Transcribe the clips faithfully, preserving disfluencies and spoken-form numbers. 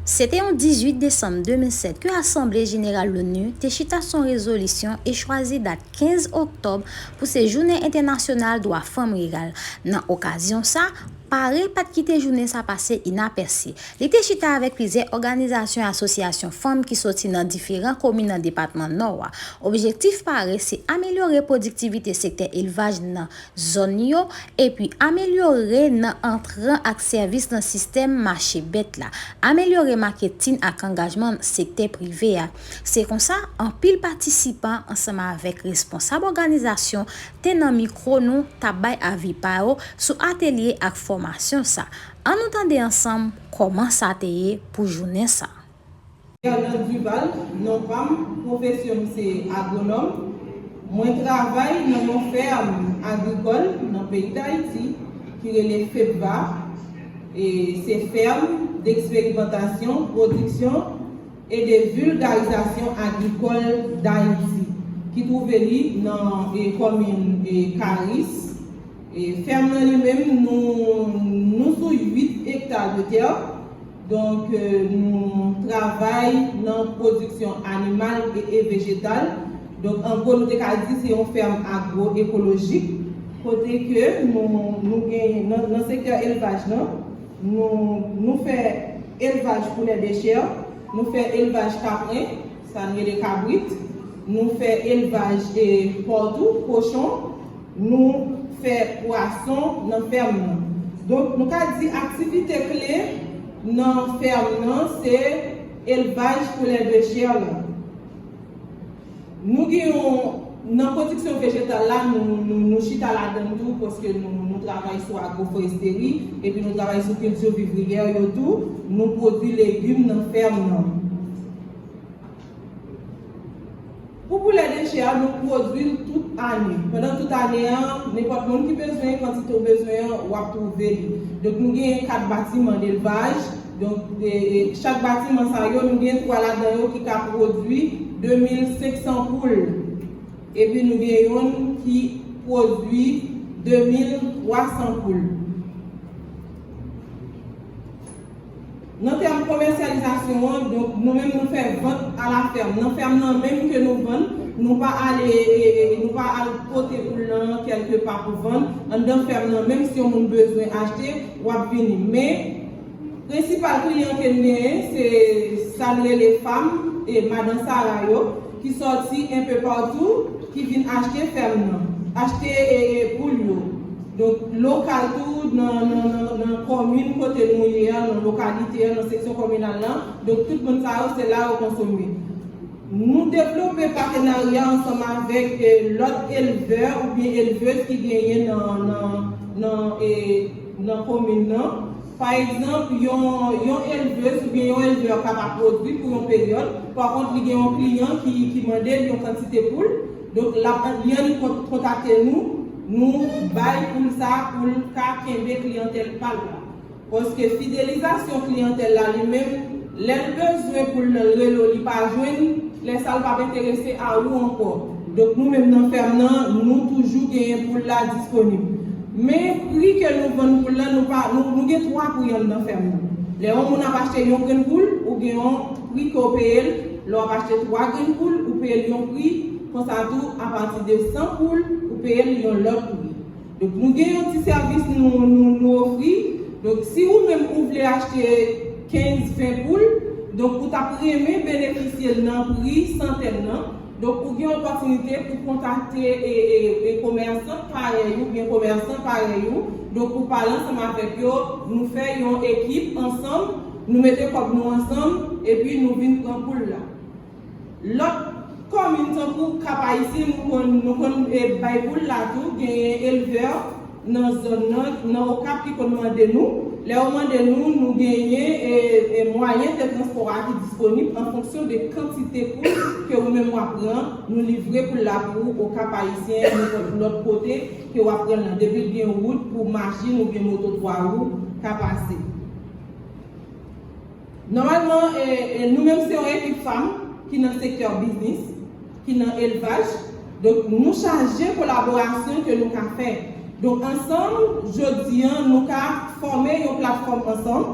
Se te yon dizuit desanm de mil sèt ke Asanble Jeneral Loni te chita sou yon rezolisyon e chwazi dat kenz oktòb pou se Jounen Entènasyonal Dwa Fanm Riral. Nan okazyon sa, pare pa t kite jounen sa pase inapèse. Li te chita avèk plizyè òganizasyon e asosyasyon fanm ki soti nan diferan komin nan depatman Nò a. Objektif pare se amelyore pwodiktivite sektè elvaj nan zòn yo, epi amelyore nan entran ak sèvis nan sistèm mache bèt la, amelyore maketin ak angajman sektè prive a. Se konsa, anpil patisipan ansanm avèk responsab òganizasyon te nan mikwo nou t ap bay avi pa yo sou atelye ak fòmasyon sa. Ann nou tande ansanm kòman sa te ye pou jounen sa. Fernand Duval, non pa m, pwofesyon m se agwonòm. Mwen travay nan yon fèm agrikòl nan peyi Dayiti ki rele FEPVA. E se Ferme d'Expérimentation, Production et de Vulgarisation Agricole d'Haïti, ki twouve li nan e, kòmin e, Karis. E fèm nan li menm, nou, nou sou uit ekta de tè. Donk, e, nou travay nan pwodiksyon animal e, e vejetal. Donk, an gwo, nou te ka di se yon fèm agwoekolojik, kote ke nou, nou genyen nan, nan sektè elvaj lan, nou, nou fè elvaj poulè de chè, nou fè elvaj kapren, sa n rele kabrit, nou fè elvaj e pò tou, kochon, nou fè pwason nan fèm nan. Donk, nou ka di aktivite kle nan fèm nan se elvaj poulè de chè lan. Nou gen yon, nan pwodiksyon vejetal la, nou, nou, nou chita ladan l tou, paske nou, nou travay sou agroforesteri, epi nou travay sou kilti vivriyè yo tou, nou pwodui legim nan fèm nan. Pou poulè de chè a, nou pwodui l tout ane. Pandan tout ane an, nenpòt moun ki bezwen, kantite w bezwen an, w ap twouve li. Donk, nou genyen kat batiman delvaj. Donk, e, e, chak batiman sa yo, nou gen twa ladan yo ki ka pwodui de mil senk san poul. Epi nou gen youn ki pwodui de mil twa san poul. Nan tèm komèsyalizasyon an, donk, nou menm nou fè vant a la fèm. Nan fèm nan menm ke nou vann, nou pa ale, e, e, nou pa al pote poul lan kèlke pa pou vann. Anndan fèm nan menm, si yon moun bezwen achte, w ap vini. Men, prensipal kliyan ke n genyen, se sa n rele fam e madan Sara yo, ki sòti enpe patou, ki vin achte fèm nan, achte e, e, poul yo. Donk, lokal tou, nan, nan, nan, nan kòmin kote nou ye a, nan lokalite a, nan seksyon kominal lan, donk tout moun sa yo, se la yo konsome. Nou devlope patenarya ansanm avèk, e, lòt elvè oubyen elvez ki genyen nan, nan, nan, e, nan komin nan. Pa egzanp, yon, yon elvez oubyen yon elvè ka pa pwodui pou yon peryòd, pa kont, li gen yon kliyan ki, ki mande l yon kantite poul, donk, l ap, li annik kon-, kontakte nou, nou bay poul sa pou l ka kenbe kliyantèl pa l la. Paske fidelizasyon kliyantèl la li menm, lè l bezwen poul lan, l rele w, li pa jwenn, lè sa l p ap enterese a ou ankò. Donk, nou menm nan fèm nan, nou toujou genyen poul la disponib. Men pri ke nou vann poul lan, nou pa, nou, nou gen twa pri anndan fèm nan. Lè yon moun ap achte yon grenn poul, ou gen yon pri ke w peye l. Lè w ap achte twa grenn poul, ou peye l yon pri. Konsa tou, apati de san poul, ou peye l yon lòt pri. Donk, nou gen yon ti sèvis nou, nou, nou ofri. Donk, si ou menm ou vle achte kenz, ven poul, donk, ou t ap renmen benefisye l nan pri santèn nan. Donk, ou gen opòtinite pou kontakte e, e, e komèsan parèy ou, gen komèsan parèy ou. Donk, ou pale ansanm avèk yo, nou fè yon ekip ansanm, nou mete kòb nou ansanm, epi nou vin pran poul la. Lòt kòmin tankou Kap Ayisyen, nou konn, nou konn, e, bay poul la tou, genyen elvè nan zòn nan, nan Okap ki konn mande nou. Lè yo mande nou, nou genyen, e, e, mwayen de transpò a ki disponib an fonksyon de kantite poul ke ou menm w ap pran, nou livre poul la pou ou Okap Ayisyen, nenpòt lòt kote ke w ap pran l lan. Depi l gen wout pou machin oubyen moto twa wou ka pase. Nòmalman, e, e, nou menm se yon ekip fanm ki nan sektè biznis, ki nan elvaj. Donk, nou chaje kolaborasyon ke nou ka fè. Donk, ansanm, jodi a, nou ka fòme yon platfòm ansanm.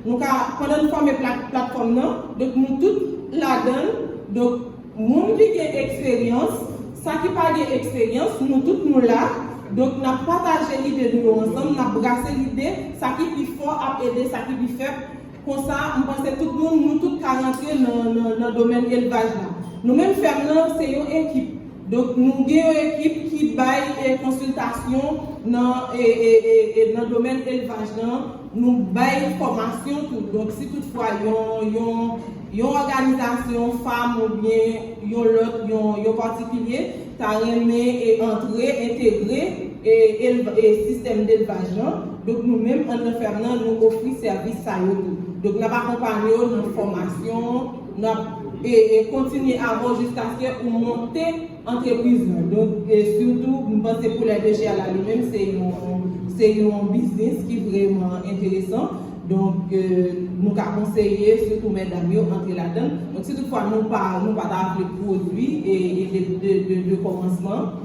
Nou ka, pandan n fòme plat, platfòm nan, donk nou tout ladan l. Donk, moun ki gen eksperyans, sa ki pa gen eksperyans, nou tout nou la. Donk, n ap pataje lide nou yo ansanm, n ap brase lide, sa ki pi fò ap ede sa ki pi fèb. Konsa, m panse tout moun, nou tout ka rantre nan, nan, nan domèn elvaj la. Nou menm fèm nan, se yon ekip. Donk, nou gen yon ekip ki bay, e, konsiltasyon nan, e, e, e, e, nan domèn elvaj lan. Nou bay fòmasyon tou. Donk, si toutfwa yon, yon, yon òganizasyon, fam oubyen yon lòt, yon, yon patikilye, ta renmen, e, antre, entegre, e, elv-, e, sistèm delvaj lan. Donk, nou menm, anndan fèm nan, nou ofri sèvis sa yo tou. Donk, n ap akonpanye yo nan fòmasyon, n ap, e, e, kontinye avè w jiskaske ou monte antrepriz lan. Donk, e, sitou, m panse Poulet de Chè la li menm, se yon, se yon biznis ki vrèman enteresan. Donk, e, nou ka konseye, sitou medam yo, antre ladan l. Donk, si toutfwa nou pa, nou pa ta vle pwodui, e, e de, de, de, de kòmansman,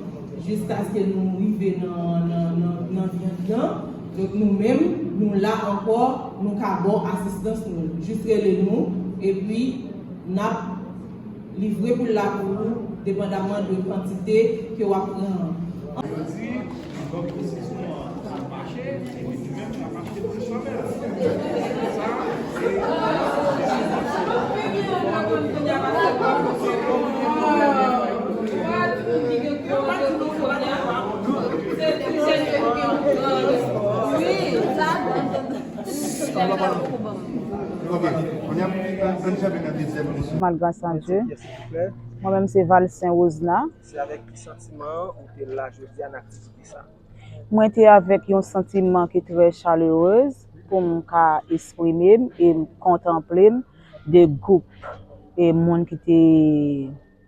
jiskaske nou rive nan, nan, nan, nan vyann nan. Donk, nou menm, nou la ankò, nou ka ba w asistans nou. Jis rele nou, epi n ap livre pou l la pou ou, depandaman de kantite ke w ap pran an. Yo di, donk, desizyon an ap mache, epi nou menm n ap achte plis lanmè a. Sa, se desizyon. Malgrâce à Dieu. Mwen menm se Valcin Rosna. Se avèk ki santiman ou te la jodi a nan aktivite sa? Mwen te avèk yon santiman ki trè chalerez pou m ka eksprime m e m kontanple m de gwoup e moun ki te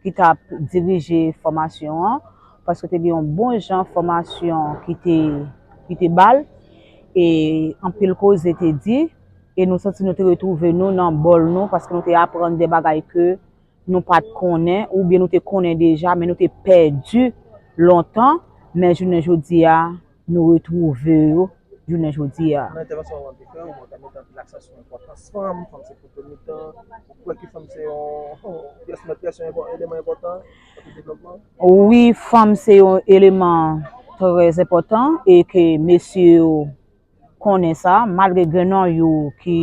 ki t ap dirije fòmasyon an, paske te gen yon bon jan fòmasyon ki te, ki te ba l, e anpil koze te di, e nou santi nou te retwouve nou nan bòl nou, paske nou te aprann de bagay ke nou pa t konnen, oubyen nou te konnen deja, men nou te pèdi lontan, men jounen jodi a, nou retwouve yo jounen jodi a. Nan entèvansyon w ap fè, ou mwen ka mete anpil aksan sou enpòtans fanm, fanm se poto mitan, ou kwè ke fanm se yon pyès matrès, yon enpò-, eleman enpòtan nan tout devlopman? Wi, fanm se yon eleman trè enpòtan e ke mesye yo konnen sa, malgre gen nan yo ki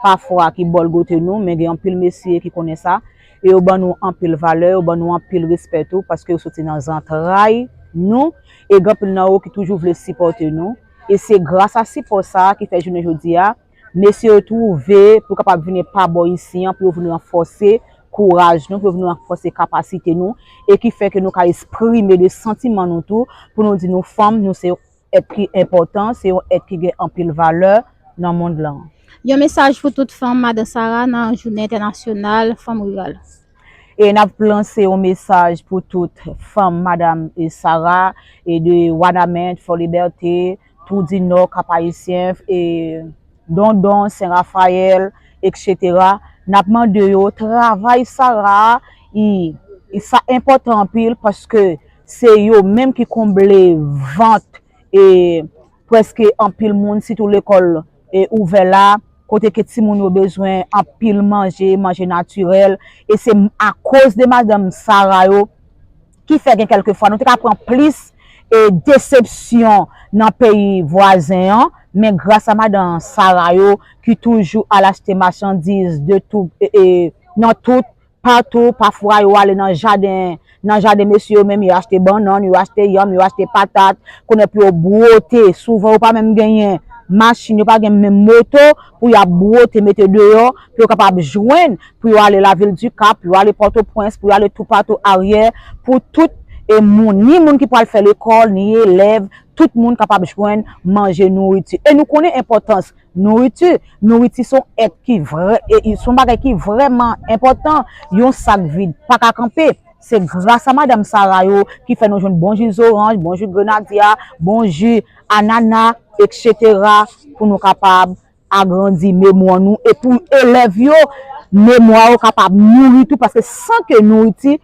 pafwa ki bòlgote nou, men gen anpil mesye ki konnen sa, e yo ban nou anpil valè, yo ban nou anpil respè tou, paske yo soti nan zantray nou, e gen anpil nan yo ki toujou vle sipòte nou, e se gras a sipò sa a ki fè jounen jodi a, mesye yo twouve pou yo kapab vini pa bò isi an, pou yo vin ranfòse kouraj nou, pou yo vin ranfòse kapasite nou, e ki fè ke nou ka eksprime de santiman nou tou, pou nou di nou fanm, nou se yon èt ki enpòtan, se yon èt ki gen anpil valè nan mond lan. Yon mesaj pou tout fanm, Madan Sara, nan jounen entènasyonal fanm riral. E n ap lanse yon mesaj pou tout fanm, Madan e Sara, e de Wanament, Fò Libète, Twou di Nò, Kap Ayisyen, e Dondon, Sen Rafayèl, etsetera. N ap mande yo, travay Sara a, i, i sa enpòtan anpil paske se yo menm ki konble vant e prèske anpil moun, sitou lekòl e ouvè la, kote ke timoun yo bezwen anpil manje, manje natirèl, e se akoz de madanm Sara yo ki fè gen kèlkefwa nou te ka pran plis e desepsyon nan peyi vwazen an, men gras a madanm Sara yo ki toujou al achte machandiz de tout, e, e, nan tout patou, pafwa yo ale nan jaden, nan jaden mesye yo menm, yo achte bannann, yo achte yanm, yo achte patat, konnen pou yo bwote, souvan yo pa menm genyen machin, yo pa gen menm moto pou y ap bwote mete deyò, pou yo kapab jwenn, pou yo ale Lavil di Kap, pou yo ale Pòtoprens, pou yo ale toupatou aryè, pou tout e moun, ni moun ki pral fè lekòl, ni elèv, tout moun kapab jwenn manje nouriti. E nou konnen enpòtans nouriti. Nouriti se yon èt ki vrè, e, e, se yon bagay ki vrèman enpòtan. Yon sak vid pa ka kanpe. Se gras a madanm Sara yo ki fè nou jwenn bon ji zoranj, bon ji grenadya, bon ji anana, etsetera, pou nou kapab agrandi memwa nou e pou elèv yo, memwa yo kapab nouri tou, paske san ke nouriti,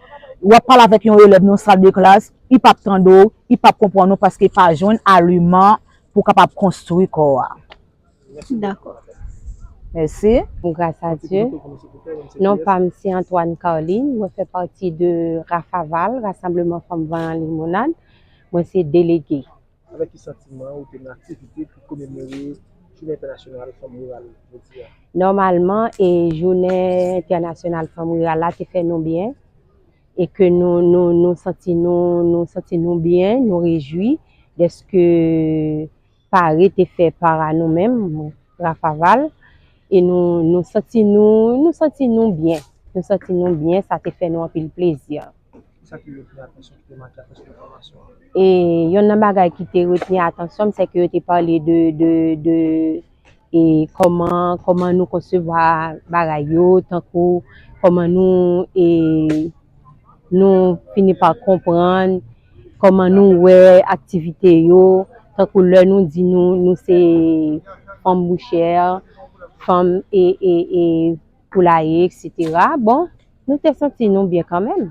w ap pale avèk yon elèv nan sal de klas, li p ap tande w, li p ap konprann ou paske li pa jwenn aliman pou kapab konstwi kò a. Dakò. Mèsi. Gras a Dye. Non pa m se Antoine Carline, mwen fè pati de Rafaval, Rassemblement Fanm Vayan Limonad. Mwen se delege. Avèk ki santiman ou te nan aktivite pou komemore Jounen Entènasyonal Fanm Riral jodi a? Nòmalman, e Jounen Entènasyonal Fanm Riral la te fè nou byen. E ke nou, nou, nou santi nou, nou santi nou byen, nou rejwi dèske pare te fè pa a nou menm, Rafaval, e nou, nou santi nou, nou santi nou byen. Nou santi nou byen, sa te fè nou anpil plezi. Kisa ki retni atansyon ki te make atansyon nan fòmasyon an? E yonn nan bagay ki te retni atansyon m, se ke yo te pale de, de, de e kòman kòman nou konsevwa bagay yo, tankou kòman nou e nou fini pa konprann kòman nou wè aktivite yo, tankou lè nou di nou nou se fanm bouchè, fanm e e e poulaye, etsetera. Bon, nou te santi nou byen kanmenm.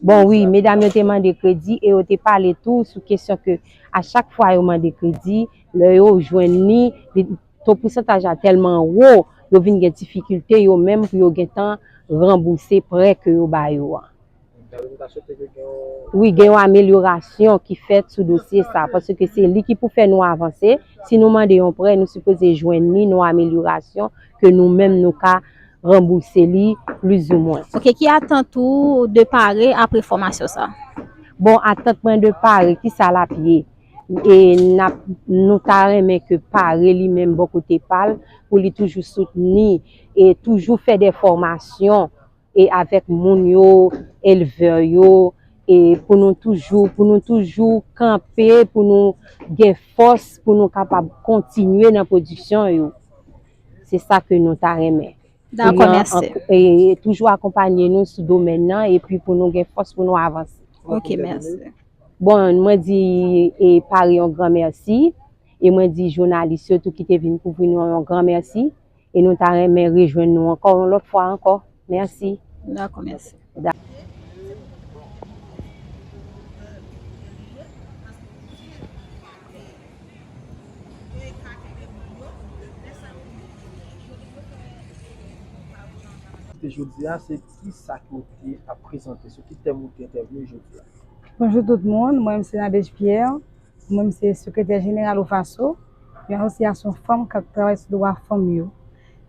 Bon wi, medam yo te mande kredi e yo te pale tou sou kesyon ke a chak fwa yo mande kredi, lè yo jwenn li, li to pousantaj la tèlman wo, yo vin gen difikilte yo menm pou yo gentan ranbouse prè ke yo ba yo an. Wi, gen yon amelyorasyon ki fèt sou dosye sa, paske se li ki pou fè nou avanse. Si nou mande yon prè, nou sipoze jwenn li, yon amelyorasyon ke nou menm nou ka ranbouse li plizoumwen. Ok, ki atant ou de pare apre fòmasyon sa? Bon, atant mwen de pare, kisa l ap ye? E n ap, nou ta renmen ke pare li menm bò kote pa l, pou li toujou soutni e toujou fè de fòmasyon e avèk moun yo, elvè yo, e pou nou toujou, pou nou toujou kanpe, pou nou gen fòs, pou nou kapab kontinye nan pwodiksyon yo. Se sa ke nou ta renmen. Dakò, mèsi. E toujou akonpanye nou sou domèn nan, epi pou nou gen fòs pou nou avanse. Ok, mèsi. Bon, mwen di e pare yon gran mèsi, e mwen di jounalis yo tou ki te vin kouvri nou an yon gran mèsi. E nou ta renmen rejwenn nou ankò yon lòt fwa ankò. Mèsi. Dakò, mèsi. Jodi a, se ki sa ke w te ap prezante, sou ki tèm ou te entèvni jodi a? Bonjou tout moun, mwen se Nadège Pierre. Mwen, m se sekretè jeneral OFASO, yon asosyasyon fanm k ap travay sou dwa fanm yo.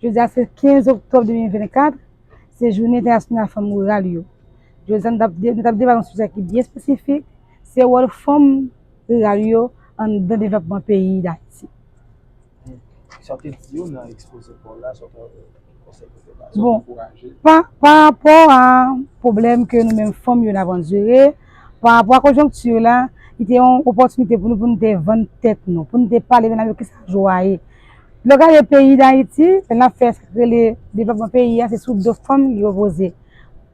Jodi a se kenz oktòb de mil vennkat, se jounen entènasyonal fanm riral yo. Jodi a, nou t ap de-, nou t ap deba yon sijè ki byen espesifik, se wòl fanm riral yo anndan devlòpman peyi Dayiti. Sa w te di yo nan ekspoze pa w la, sa w te Bon, pa, pa rapò a pwoblèm ke nou menm fanm yo n ap andire, pa rapò a konjonkti la, li te yon opòtinite pou nou, pou nou te vann tèt nou, pou nou te pale menm avèk kisa jou a ye. Lè w gade peyi Dayiti, lè n ap fè sa k rele devlòpman peyi a, se sou do fanm li repoze.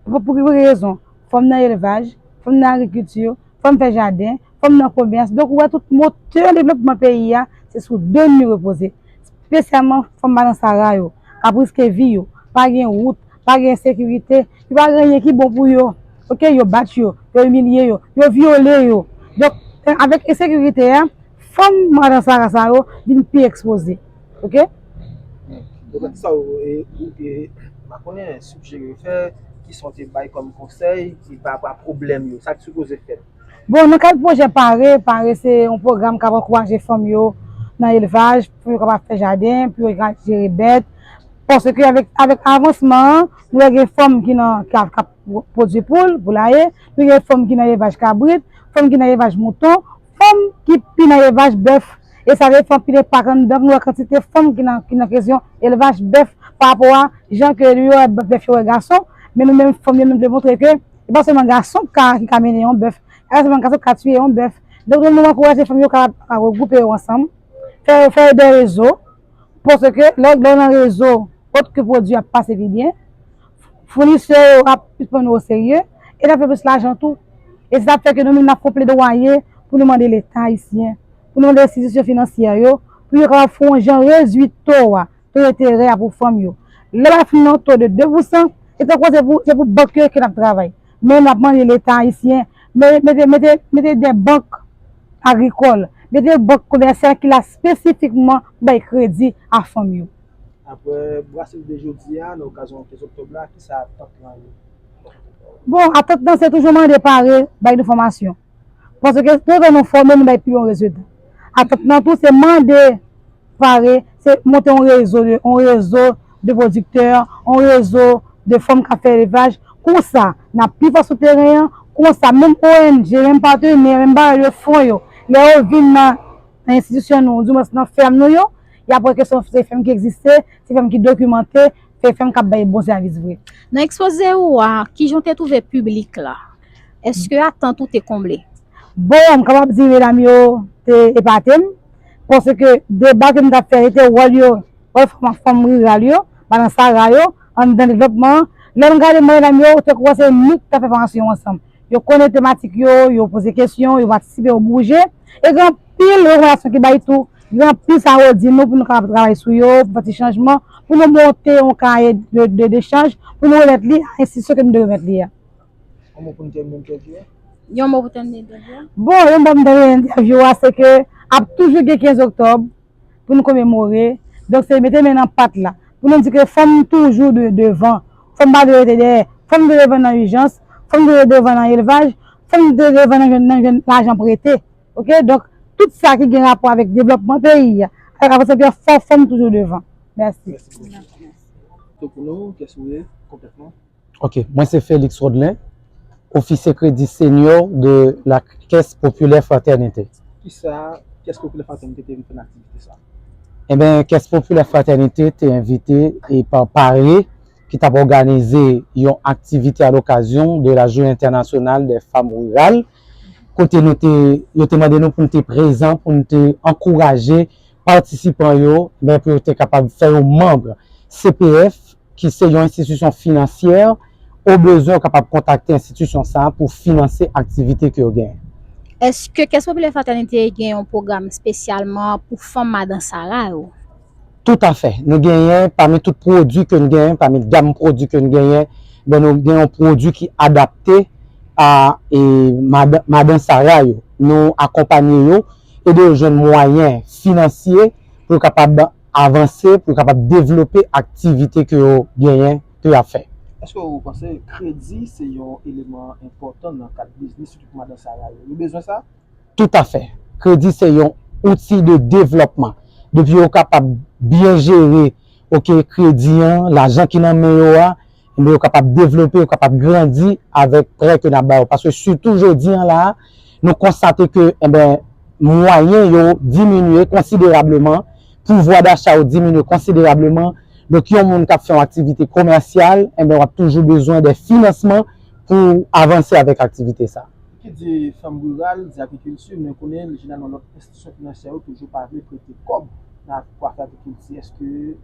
Pou, pou ki rezon? Fanm nan elvaj, fanm nan agrikilti, fanm fè jaden, fanm nan komès. Donk, ou wè tout motè devlòpman peyi a, se sou do n li repoze. Espesyalman fanm madan sara yo, k ap riske vi yo, pa gen wout, pa gen sekirite, yo pa gen anyen ki bon pou yo. Oke, yo bat yo, yo imilye yo, yo vyole yo. Donk, avèk ensekirite a, fanm madan sara sa yo vin pi ekspoze. Oke? Donk, sa yo, e, e, m pa konnen, sijere yo fè, ki sa w te bay kòm konsèy, ki pa rapò a pwoblèm yo, sa k sipoze fèt. Bon, nan kad pwojè Pare, Pare se yon pwogram k ap ankouraje fanm yo nan elvaj, pou yo kapab fè jaden, pou yo ka jere bèt. Paske avèk, avèk avansman an, nou wè gen fanm ki nan, k ap, k ap pwodui poul, poulaye, nou gen fanm ki nan elvaj kabrit, fanm ki nan elvaj mouton, fanm ki pi nan elvaj bèf. E sa vle fanm pi nan pak anndan, nou wè kantite fanm ki nan, ki nan kesyon elvaj bèf pa rapò a jan ke yo wè bèf yo wè gason, men nou menm fanm yo nou dwe montre ke e pa sèlman gason k ka, ki ka mennen yon bèf, e pa sèlman gason k ka tiye yon bèf. Donk, nou, nou ankouraje fanm yo kapab, kapab regwoupe yo ansanm, fè, fè de rezo, paske lè, lè w nan rezo, pòtke pwodui ap pase pi byen, founisè yo ap plis pran nou oserye, e n ap fè plis lajan tou. E se sa k fè ke nou menm n ap fè yon pledwaye pou nou mande Leta ayisyen, pou nou mande enstitisyon finansyè yo, pou yo kapab fè yon jan redui to a, to enterè a pou fanm yo. Lè w ap fin nan to de de pousan, se tankou se pou, se pou bank yo ke n ap travay. Men n ap mande Leta ayisyen, mete, mete, mete de bank agrikòl, Mete bank komèsyal ki la espesifikman pou bay kredi a fanm yo. Apre braseri de jodi a, nan okazyon kenz oktòb la, kisa atant lan ye? Bon, atant lan se toujou mande pare, bay nou fòmasyon. Paske toultan nou fòme, nou bay pi bon rezilta. Atant lan tou, se mande pare, se monte yon rezo de, yon rezo de pwodiktè, yon rezo de fanm k ap fè elvaj. Konsa, n ap pi fò sou teren an. Konsa, menm O N G, menm patenè, menm bayè de fon yo, lè yo vin nan, nan enstitisyon nou, dimwens nan fèm nou yo, y ap wè ke se, se fèm ki egziste, se fèm ki dokimante, se fèm k ap bay bon sèvis vre. Nan ekspoze ou a, kijan w te twouve piblik la? Èske atant ou te konble? Bon, m kapab di medam yo te epate m, paske deba ke m t ap fè, se te wòl yo, wòl fanm, fanm riral yo, madan Sara yo, anndan devlòpman an. Lè m gade medam yo, ou te kwè se nou ki t ap fè fòmasyon ansanm. Yo konnen tematik yo, yo poze kesyon, yo patisipe, yo bouje. E gen anpil rekòmandasyon ki bay tou, gen anpil sa yo di nou pou nou kapab travay sou yo, pou fè ti chanjman, pou nou monte yon kaye de, de, dechanj, pou nou remèt li a enstitisyon ke nou te remèt li a. Yon mo pou n tèmine entèvyou a? Yon mo pou tèmine entèvyou a? Bon, yon mo pou m tèmine entèvyou a, se ke ap toujou gen kenz oktòb pou nou komemore. Donk, se mete men nan pat la. Pou nou di ke fanm toujou dwe devan. Fanm pa dwe rete dèyè. Fanm dwe devan nan ijans. Fanm dwe devan nan elvaj. Fanm dwe devan nan jwenn, nan jwenn lajan prete. Oke? Donk, tout sa ki gen rapò avèk devlòpman peyi a, avèk avansman peyi a, fò fanm toujou devan. Mèsi. Mèsi bokou. Tou pou nou, kiyès ou ye, konplètman? Ok, mwen se Félix Rodlin, officier crédit senior de la Caisse Populaire Fraternité. Kisa Caisse Populaire Fraternité te vin fè nan aktivite sa? Enben, Caisse Populaire Fraternité te envite e pa pare ki t ap òganize yon aktivite à l'occasion de la Journée Internationale des Femmes Rurales, kote nou te, yo te mande nou pou nou te prezan, pou nou te ankouraje patisipan yo, ben, pou yo te kapab fè yo manm C P F, ki se yon enstitisyon finansyè, o bezwen, yo kapab kontakte enstitisyon sa a pou finanse aktivite ke yo genyen. Èske Caisse Populaire Fraternité gen yon pwogram espesyalman pou fanm madan Sara yo? Toutafè. Nou genyen, pami tout pwodui ke nou genyen, pami gam pwodui ke nou genyen, ben, nou gen yon pwodui ki adapte a, e, madan, madan Sara yo. Nou akonpanye yo, ede yo jwenn mwayen finansye pou yo kapab avanse, pou yo kapab devlope aktivite ke yo genyen, ke y ap fè. Èske ou panse kredi se yon eleman enpòtan nan kad biznis, sitou pou madan Sara yo? Yo bezwen sa? Toutafè. Kredi se yon outil de développement. Depi yo kapab byen jere, oke, kredi an, lajan ki nan men yo a, enben, yo kapab devlope, yo kapab grandi avèk prè ke n ap ba yo. Paske sitou jodi an la a, nou konstate ke, enben, mwayen yo diminye konsiderableman, pouvwa dacha yo diminye konsiderableman. Donk, yon moun k ap fè yon aktivite komèsyal, enben, w ap toujou bezwen de finansman pou avanse avèk aktivite sa. Ki di fanm riral, di agrikilti, men konnen jeneralman lòt enstitisyon finansyè yo toujou pa vle prete kòb nan, pou afè agrikilti. Èske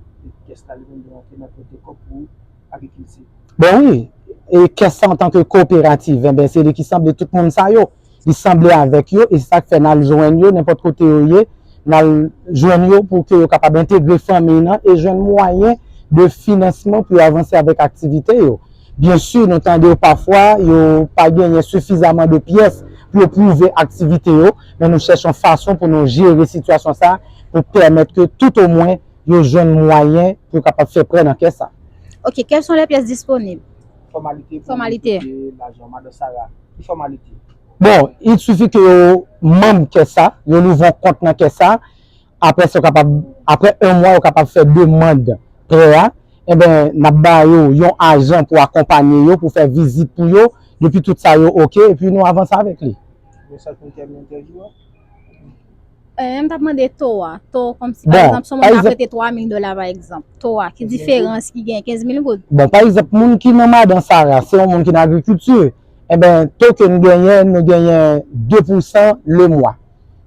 kès la li menm li rantre nan prete kòb pou agrikilti? Bon, wi. E kès sa antanke kooperativ, enben, se li ki sanble tout moun sa yo. Li sanble avèk yo, e se sa k fè n al jwenn yo nenpòt kote yo ye, n al jwenn yo pou ke yo kapab entegre fanmi nan e jwenn mwayen de finansman pou yo avanse avèk aktivite yo. Byen si, nou tande yo pafwa, yo pa genyen sifizaman de pyès pou yo pwouve aktivite yo, men nou chèche yon fason pou nou jere sitiyasyon sa a, pou pèmèt ke tout omwen yo jwenn mwayen pou yo kapab fè prè nan kès sa. Ok, quelles sont les pièces disponibles? Fòmalite pou Fòmalite. Prete lajan, madan Sara. Ki fòmalite? Bon, il suffit ke yo manm kès sa, yo louvri yon kont nan kès sa, apre sa, yo kapab, apre yon mwa, yo kapab fè demann prè a, enben, n ap ba yo yon ajan pou akonpanye yo, pou fè vizit pou yo, depi tout sa yo oke, epi nou avanse avèk li. Mesaj pou n tèmine entèvyou a? Eh, m t ap mande to a. To, kòmsi, pa Bon, egzanp, si yon pa moun ka egzanp prete twa mil dola, pa egzanp. To a, ki Ok. diferans ki gen kenz mil goud? Bon, pa egzanp, moun ki nan madan Sara, se yon moun ki nan agrikilti. Enben, to ke n genyen, nou genyen de pousan le mwa.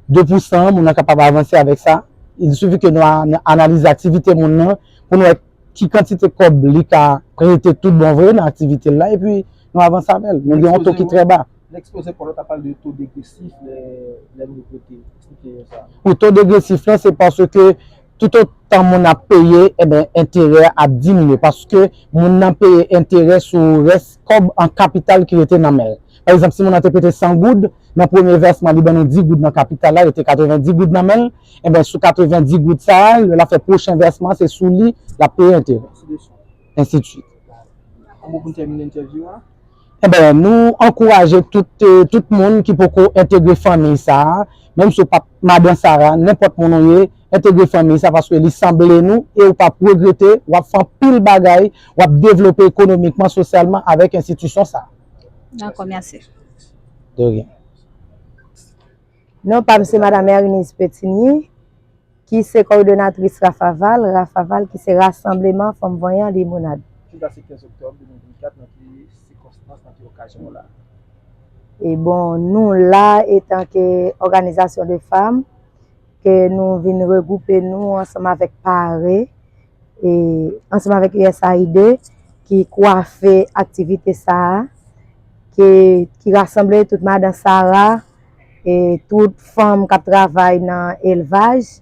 De pousan, moun nan kapab avanse avèk sa. Il suffit ke nou a-, analize aktivite moun nan pou nou wè ki kantite kòb li ka prete tout bon vre nan aktivite l la, epi nou avanse avè l. Nou gen yon to ki trè ba. Lè ekspoze pou lòt ap pale de to degresif, lè, lè nou prete, eksplike yo sa. Wi, to degresif la, se paske toutotan moun ap peye, enben, enterè ap diminye, paske moun nan peye enterè sou rès kòb an kapital ki rete nan men l. Pa egzanp, si moun nan te prete san goud, nan premye vèsman, li ban nou dis goud nan kapital la, rete katrevenndis goud nan men l. Enben, sou katrevenndis goud sa a, lè l ap fè pwochen vèsman, se sou li l ap peye enterè. Enben, nou ankouraje tout, eh, tout moun ki poko entegre fanmi sa a, menm si w p ap madan Sara, nenpòt moun ou ye, entegre fanmi sa a paske li sanble nou e ou p ap regrete, w ap fè anpil bagay, w ap devlope ekonomikman, sosyalman avèk enstitisyon sa a. Dakò, mèsi. De rien. Non pa m se Madan Ernise Petigny, ki se kowòdonatris Rafaval, Rafaval ki se Rasanbleman Fanm Vanyan Limonad. Jodi a se kenz oktòb de mil vennkat, nan ki sikonstans, nan ki okazyon w la? E bon, nou la etanke òganizasyon de fanm, ke nou vin regwoupe nou ansanm avèk Pare, e ansanm avèk U S A I D ki kwafe aktivite sa a, ke, ki rasanble tout madan Sara, e tout fanm k ap travay nan elvaj,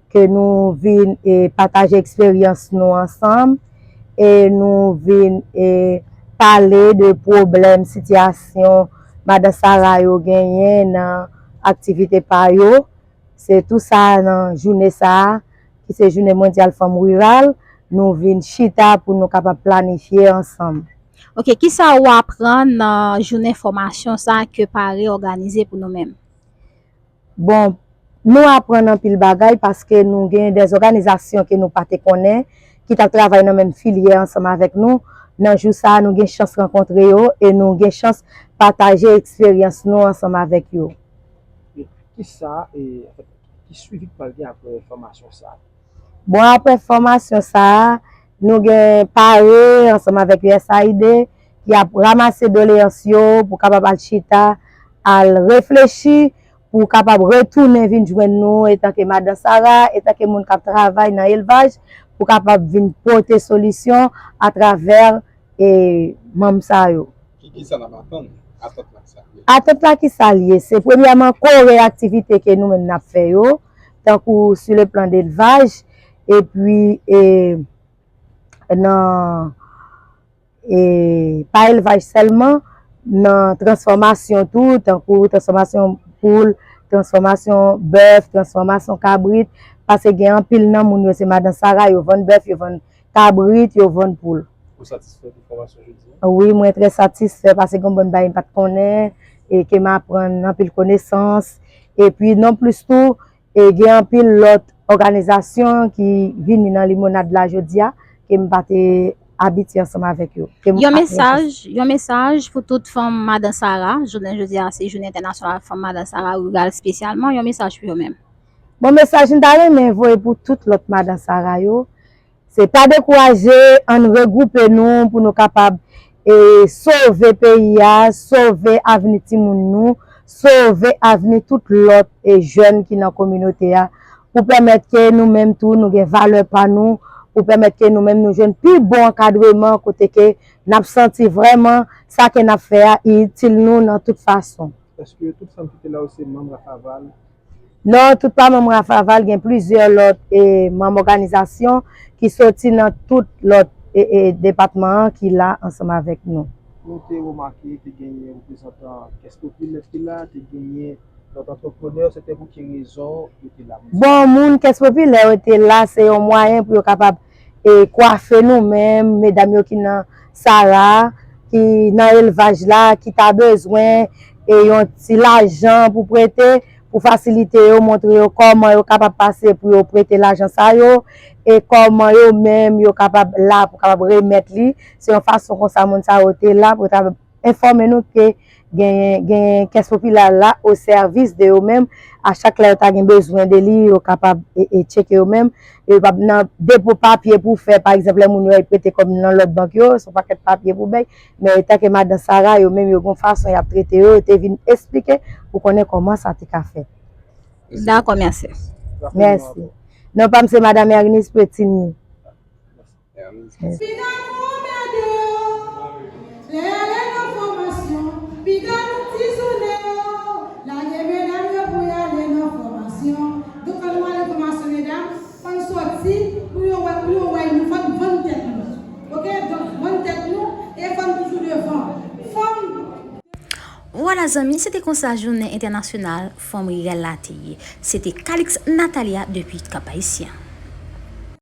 ke nou vin, e pataje eksperyans nou ansanm, e nou vin, e pale de pwoblèm, sitiyasyon madan Sara yo genyen nan aktivite pa yo. Se tou sa nan jounen sa a, ki se jounen mondyal fanm riral, nou vin chita pou nou kapab planifye ansanm. Ok, kisa ou aprann nan jounen fòmasyon sa a ke Pare òganize pou nou menm? Bon, nou aprann anpil bagay paske nou gen de òganizasyon ke nou pa te konnen, ki t ap travay nan menm filyè ansanm avèk nou. Nan jou sa a, nou gen chans rankontre yo e nou gen chans pataje eksperyans nou ansanm avèk yo. E kisa, e, anfèt, ki swivi k pral gen apre fòmasyon sa a? Bon, apre fòmasyon sa a, nou gen Pare ansanm avèk U S A I D ki ap ranmase doleyans yo pou kapab al chita, al reflechi, pou kapab retounen vin jwenn nou etanke madan Sara, etanke moun k ap travay nan elvaj, pou kapab vin pote solisyon atravè, e, manm sa yo. Ki, kisa n ap atann? Atant la, kisa l ye? Atant la, kisa l ye? Se premyèman kore aktivite ke nou menm n ap fè yo, tankou sur le plan d'élevage, epi, e, nan, e, pa elvaj sèlman, nan transfòmasyon tou, tankou transfòmasyon poul, transfòmasyon bèf, transfòmasyon kabrit, paske gen anpil nan moun yo se madan Sara, yo vann bèf, yo vann kabrit, yo vann poul. Ou satisfè de fòmasyon jodi a? Wi, mwen trè satisfè paske gen yon bann bagay m pa t konnen e ke m aprann anpil konesans. Epi non plis tou, e gen anpil lòt òganizasyon ki vini nan Limonad la jodi a ke m pa te abitye ansanm avèk yo. Ke m Yon aprann mesaj, yon mesaj pou tout fanm madan Sara, jounen jodi a se jounen entènasyonal fanm madan Sara riral espesyalman, yon mesaj pou yo menm. Bon, mesaj m ta renmen voye pou tout lòt madan Sara yo, se pa dekouraje, ann regwoupe nou pou nou kapab, e, sove peyi a, sove avni timoun nou, sove avni tout lòt, e, jèn ki nan kominote a, pou pèmèt ke nou menm tou nou gen valè pa nou, pou pèmèt ke nou menm nou jwenn pi bon ankadreman kote ke n ap santi vrèman sa ke n ap fè a itil nou nan tout fason. Èske tout fanm ki te la yo se manm Rafaval? Non, tout pa manm Rafaval, gen plizyè lòt, e, manm òganizasyon ki soti nan tout lòt, e, e, depatman an ki la ansanm avèk nou. Nou te remake te genyen reprezantan Kès Popilè ki la, te genyen lòt antreprenè, se te pou ki rezon yo te la? Bon, moun Kès Popilè yo te la, se yon mwayen pou yo kapab, e, kwafe nou menm, medam yo ki nan Sara, ki nan elvaj la, ki ta bezwen, e, yon ti lajan pou prete, pou fasilite yo, montre yo kòman yo kapab pase pou yo prete lajan sa yo, e kòman yo menm yo kapab la pou kapab remèt li. Se yon fason konsa moun sa yo te la pou yo ta enfòme nou ke genyen, genyen Kès Popilè la o sèvis de yo menm. A chak lè yo ta gen bezwen de li, yo kapab, e, e, tcheke yo menm. E yo p ap nan depo papye pou fè, pa egzanp, lè moun yo al prete kòb nan lòt bank yo, se yon pakèt papye pou bay. Men etanke madan Sara, yo menm yo gen yon fason y ap trete yo, yo te vin esplike pou konnen kòman sa te ka fèt. Dakò, mèsi. Mèsi. Non pa m se Madan Ernise Petigny. Piga nou anmède yo, lè y ale nan fòmasyon, piga nou tizounen yo, lage medam yo pou y ale nan fòmasyon. Donk, ann nou ale fòmasyon, medam, ann sòti, pou yo wè, pou yo wè nou, fò n vann tèt nou. Oke? Donk, vann tèt nou, e fò n toujou devan. Fanm Ala zanmi, se te konsa jounen entènasyonal fanm riral la te ye. Se te Calix Natalia depi Cap Haïtien.